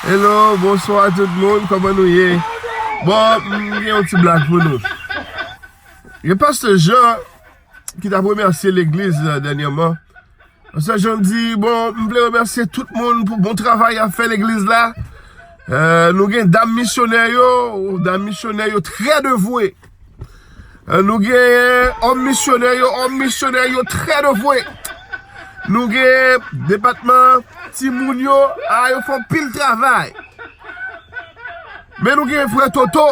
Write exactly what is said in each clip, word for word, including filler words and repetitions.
Hello, bonswa tout moun, kòman nou ye? Bon, m gen yon ti blag pou nou. Gen pastè Jean ki t ap remèsye legliz, euh, dènyèman. Pastè Jean di, bon, m vle remèsye tout moun pou bon travay y ap fè legliz la. Euh, nou gen dam misyonè yo, dam misyonè yo trè devwe. Euh, nou gen òm misyonè yo, òm misyonè yo trè devwe. Nou gen depatman timoun yo, a yo fè anpil travay. Men nou gen frè Toto.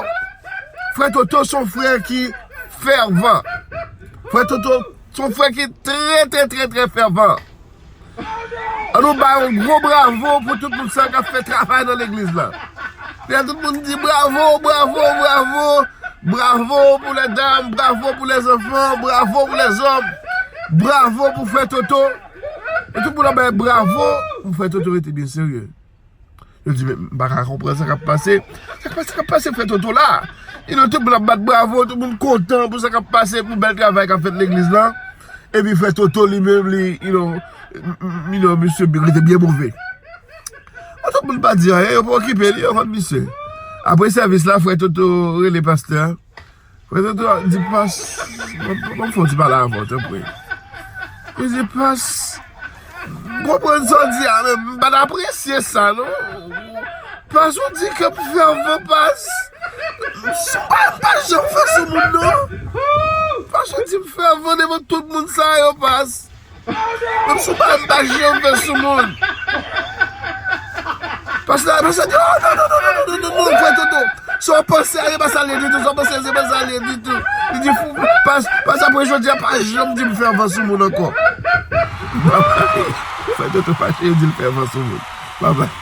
Frè Toto se yon frè ki fèvan. Frè Toto se yon frè ki trè, trè, trè, trè fèvan. An nou ba yon gwo bravo pou tout moun sa k ap fè travay nan legliz la. Lè tout moun di bravo, bravo, bravo. Bravo pou lè dam, bravo pou lè zanfan, bravo pou lè zòm. Bravo pou frè Toto. E tout moun ap bay bravo pou frè Toto rete byen serye. Yo di, men m pa ka konprann sa k ap pase. Sa k ap pase, sa k ap pase frè Toto la? E nou tout moun ap bat bravo, tout moun kontan pou sa k ap pase, pou bèl travay k ap fèt legliz la. Epi frè Toto li menm, li, you know, m- m- you know, misye rete byen move. An tout moun pa di anyen, yo pa okipe li, yo konn misye. Apre sèvis la, frè Toto rele pastè a. Frè Toto di, pas, ban m fè yon ti pale avè w, tanpri. Li di, pas, m konprann sa w di a, men m pa t apresye sa, non. Pas, ou di ke m fèvan, pas. M pa, m pa janm fè sou moun, non. Pas, ou di m fèvan devan tout moun sa yo, pas. Menm si w pa, m pa janm fè sou moun. Pastè, pastè di, oh, non, non, non, frè Toto. Sa w panse a, se pa sa l ye ditou, sa w panse a, se pa sa l ye ditou. Li di, fou, pas, pas apre jodi a, pa janm di m fèvan sou moun ankò. Babay, frè Toto fache, yo di l fèvan sou moun. Babay.